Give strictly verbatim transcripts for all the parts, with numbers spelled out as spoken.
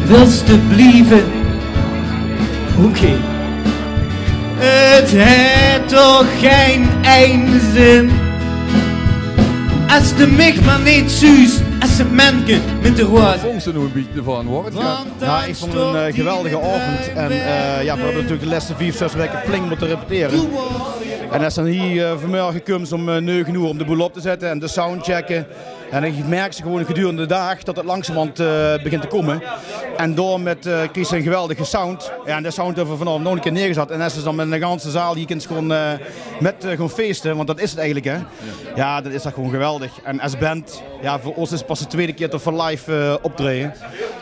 Wils te blieve? Oké. Het haet toch gein ein zin es te mich mer neet zuus es 't menke mit de roze. Vóngs te noe ein bietje d'rvan, hoor? Ja, ich vónd 't ein eh, geweldige aovend. En eh, ja, veer höbbe natuurlik de lèste vief, zès waeke flink mótte repetere. En es te dan hie eh, vanmorge kums óm eh, neuge oer óm de boel op te zètte en te soundchecke. En ich merk ze gewoon gedurende de daag det 't langzamerhand eh, begint te kómme. En daormit eh, kriegs te ein geweldige sound. Ja, en de sound höbbe veer vanaovend nog ein kier neergezat. En es te dan mit ein ganse zaal hie kins gewoon eh, mit eh, gewoon feeste, want det is 't eigelik, hè. Ja, dan is det gewoon geweldig. En es band, ja, veur ós is 't pas de twiede kier det veer live eh, optraeje.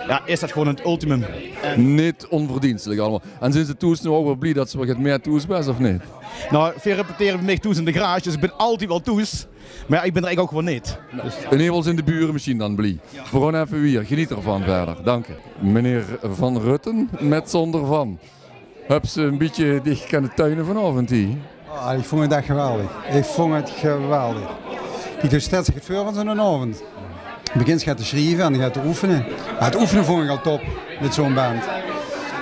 Ja, is det gewoon 't ultimum. Neet ónverdienstelik allemaol. En zeen ze thoes noe ouch waal blie det ze weer get mieë thoes bès, of neet? Nou, veer repetere bie mich thoes in de garage, dus ich bin altied waal thoes. Mer ja, ich bin d'r eigelik ouch waal neet. Dus in eder geval zeen de bure mesjien dan blie. Veer gaon effe wiejer. Geneet d'rvan wiejer. Dank uch. Meneer Van Rutten mit Zonder Van. Höbs se ein bietje dich kinne tuine vanaovend hie? Ah, ich vónj 't ech geweldig. Ich vónj 't geweldig. Die doon stèts get veur van zoe'n aovend. Begins get te sjrieve en get te oefene. Mer 't oefene vónj ich al top mit zoe'n band.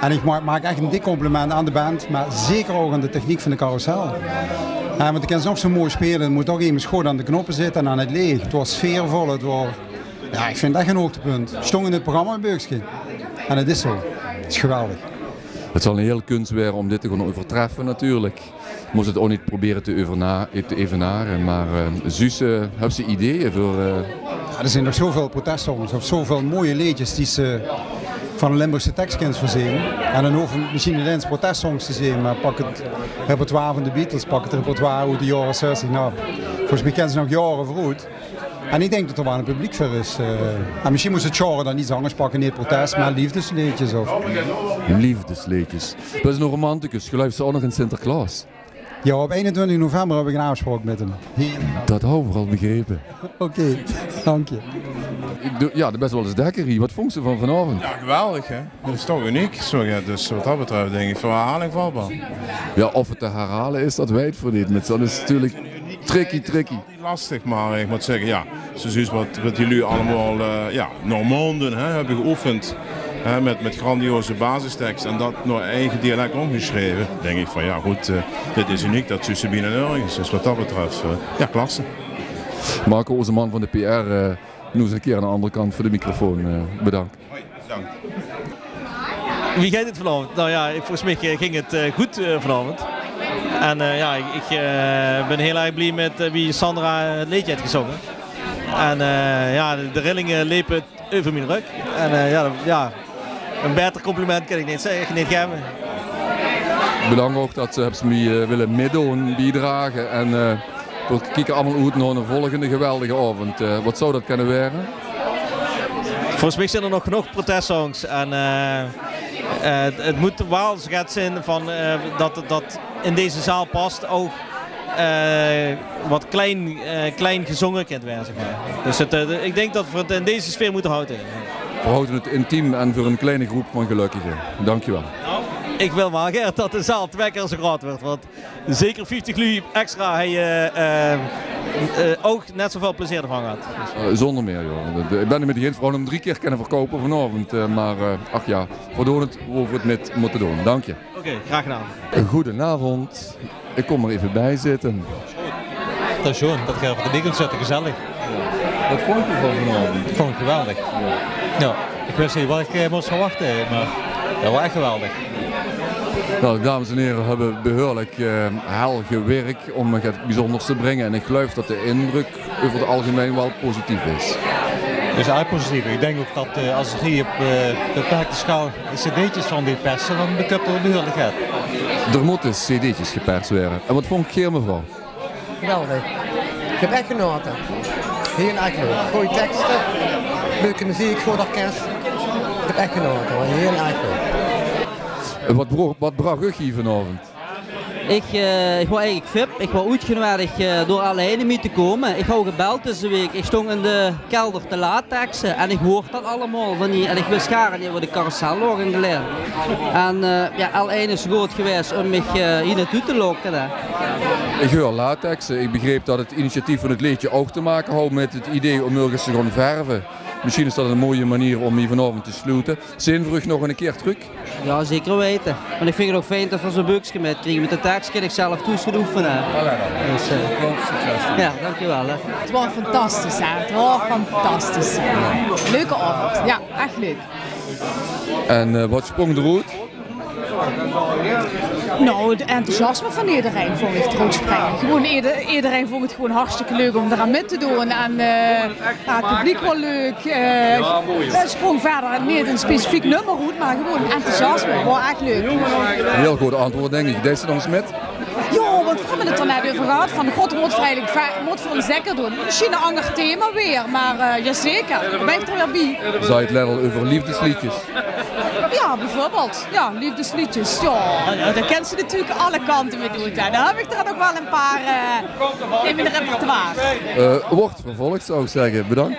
En ich maak, maak ech ein dik compliment aan de band, mer zeker ouch aan de techniek van de Carousel. Ja, want de kins nog zoe mooi speule, d'r mót toch emes good aan de knoppe zitte en aan 't leech. 't Waor sfeervol, 't waor, ja, ich vinj 't ech ein hoogtepunt. Stóng in 't programmabeukske. En 't is zoe. 't Is geweldig. 't Zal ein hieël kuns waere óm dit te gaon euvertreffe natuurlik. Mós 't ouch neet probere te euverna-, te evenare, mer eh, zuus se, höbs se ideeë veur eh, Ja, d'r zeen nog zoeväöl protestsongs of zoeväöl mooie leedjes die se van ein Limburgse teks kins veurzeen. En dan hoof 't mesjien neet ins protestsongs te zeen, mer pak 't repertoire van de Beatles, pak 't repertoire oet de jaore zestig. Nou, volges mich kins se nog jaore veuroet. En ich dink det d'r waal ein publiek veur is eh. En mesjien mós se 't genre dan get angers pakke, neet protest, mer leefdesleedjes of Leefdesleedjes. Doe bis eine romanticus, geluifs se ouch nog in Sinterklaos? Ja, op einentwintig november höb ich ein aafspraok mit 'm. Det hauwe veer al begrepe. Oké, dank dich. Doe, ja, doe bis waal ins dèkker hie. Waat vóngs se van vanaovend? Ja, geweldig, hè? Det is toch uniek. Zoe, ja, dus waat det betröf dink ich veur herhaling vatbaar. Ja, of 't te herhaole is, det weite veer neet. Mit zoe'n is natuurlik tricky, tricky. Lastig, mer ich mót zègke, ja, es se zuus waat, waat die luuj allemaol, eh, ja, nao maonde, hè, höbbe geoefend, hè, mit, mit grandioze basisteks en det nao eige dialek ómgesjreve, dink ich van, ja, good, eh, dit is uniek, det zuus se bienao nörges. Dus waat det betröf, eh, ja, klasse. Marco, ózze man van de P R, eh, noe ins ein kier aan de anger kantj van de microfoon. Eh, bedank. Wie geit 't vanaovend? Nou ja, volges mich eh, ging 't eh, good eh, vanaovend. En eh, ja, ich, ich eh, bin hieël erg blie mit eh, wie Sandra 't leedje haet gezónge. En eh, ja, de, de rillinge lepe euver mien rök. En eh, ja, ja, ein baeter compliment kin ich neet zègke, neet gaeve. Bedank ouch det se höbs mei eh, wille mitdoon, biedrage. En eh, veer kieke allemaol oet nao eine volgende geweldige aovend. Eh, waat zou det kinne waere? Volges mich zeen d'r nog genóg protestsongs. En eh, eh, 't, 't mót waal zoe get zeen van eh, det, det in deze zaal pas ouch eh, waat klein, eh, klein gezónge kint waere, zeg mer. Dus 't, eh, ich dink det veer 't in deze sfeer mótte hawte. Veer hawte 't intiem en veur ein kleine groep van gelökkige. Dank dich waal. Ich wil waal gaer det de zaal twieë kier zoe groot wuuert, want zeker vieftig luuj extra hei eh, eh, eh, ouch net zoeväöl plezeer d'rvan gehad. Eh, zónger mieë, joh. Ich bin 't mit dich eins, veer hawwe 'm drie kier kinne verkoupe vanaovend, eh, mer eh, ach ja, veer doon 't wie veer 't mit mótte doon. Dank dich. Oké, graag gedaon. Goojenaovend. Ich kóm mer effe bie zitte. Det is sjoean, det geer veur de Beatles zit, gezellig. Waat vónjs se d'rvan vanaovend? Ich vónj 't geweldig. Ja. Ja, ich wis neet waat ich eh, mós verwachte, mer det waor ech geweldig. Nou, de dames en here höbbe behuuerlik eh, hel gewirk óm get bezunjers te bringe. En ich geluif det de indrök euver 't algemein waal positief is. Det is erg positief. Ich dink ouch det eh, es ich hie op eh, beperkte sjaal cd'tjes van die perse, dan beköp d'r behuuerlik get. D'r mótte cd'tjes gepers waere. En waat vónj geer, mevrouw? Geweldig. Ich höb ech genaote. Hieël erg leuk. Gooj tekste, leuke meziek, good orkes. Ich höb ech genaote, hoor. Hieël erg leuk. En waat bro-, waat brach uch hie vanaovend? Ich, eh, ich waor eigelik vip. Ich waor oetgeneudig, eh, door L1 um hie te kómme. Ich haw gebeld dees week. Ich stóng in de kelder te latexen en ich hoort dat allemaol van hie. En ich wis gaar neet wo de carrousel laog in Gelaen. En, eh, jao, L1 is good gewaes um mich, eh, hie naotoe te lokke, hè. Ich huur latexen. Ich begreep dat 't initiatief van 't leedje ouch te make haw mit 't idee um örges te gaon verve. Mesjien is dat ein mooie manier um hie vanaovend te sloete. Zeen v'r uch nog ein kier trök? Jao, zeker weite. Want ich vinj 't ouch fijn dat v'r zo'n bökske mitkriege mit de teks, kin ich zelf thoes gaon oefene. Voilà dan. Dus, eh, succes. Jao, dankjewel, hè. 't Waor fantastisch, hè. 't Waor fantastisch. Leuke aovend. Jao, ech leuk. En, eh, wat spróng d'roet? Nou, 't enthousiasme van ederein vónj ich d'roet springe. Gewoon eder-, ederein vónj 't gewoon hartstikke leuk um d'raan mit te doon. En, eh, jao, 't publiek waor leuk. Eh, 't spróng wiejer neet ein specifiek nummer oet, mer gewoon enthousiasme. Waor ech leuk. Hiel good antwoord, dink ich. Deis se nog ins mit? Jao, want v'r höbbe 't d'r net euver gehad. Van, god, mótte v'r eigelik ve-, mótte v'r ins zeker doon. Mesjien ein anger thema weer, mer, eh, jao zeker. Dao bön ich d'r weer bie. Zag 't net al euver leefdesleedjes? Jao, bieveurbeeld. Jao, leefdesleedjes. Jao, jao, dao kins se natuurlik alle kante mit oet, hè. Dao höb ich d'r ouch waal ein paar, eh, in mien repertoire. Eh, wuuert vervolg, zou ich zègke. Bedank.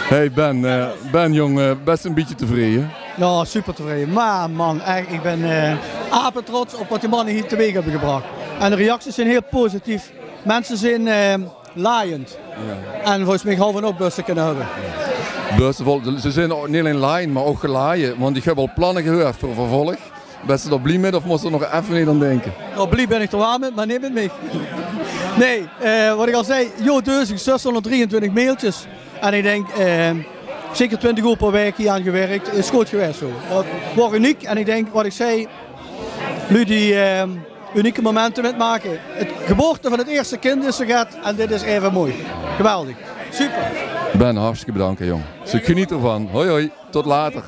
Hey Ben, eh, Ben, jóng, eh, bès se ein bietje tevreje? Jao, super tevreje. Mer man, ech, ich bön, eh, apetrots op wat die manne hie teweeg höbbe gebrach. En de reacties zeen hiel positief. Minse zeen, eh, laaiend. Jao. En volges mich haw v'r nog bösse kinne höbbe. Bösse vol, ze zeen ouch neet allein laaiend, mer ouch gelaje. Want ich höb al planne gehuurd veur vervolg. Bès se d'r blie mit of mós se d'r nog effe neet aan dinke? Jao, blie bön ich d'r waal mit, mer neet mit mich. Nae, eh, wat ich al zag, Jo Deuzing, zeshóngerd drieëntwintig mailtjes. En ich dink, eh, zeker twintig oer per waek hie aan gewirk. Is good gewaes zo. Waor uniek. En ich dink, wat ich zag, luuj die, eh, unieke momente mitmake. 't Geboorte van 't ierste kind is zoget en dit is aeve mooi. Geweldig. Super. Ben, hartstikke bedank, hè, jóng. Ze geneet d'rvan. Hoi, hoi. Tot later.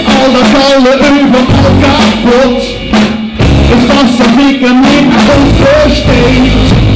Al dat kalle euveral kapot. Is vast en zeker neet ónversteend.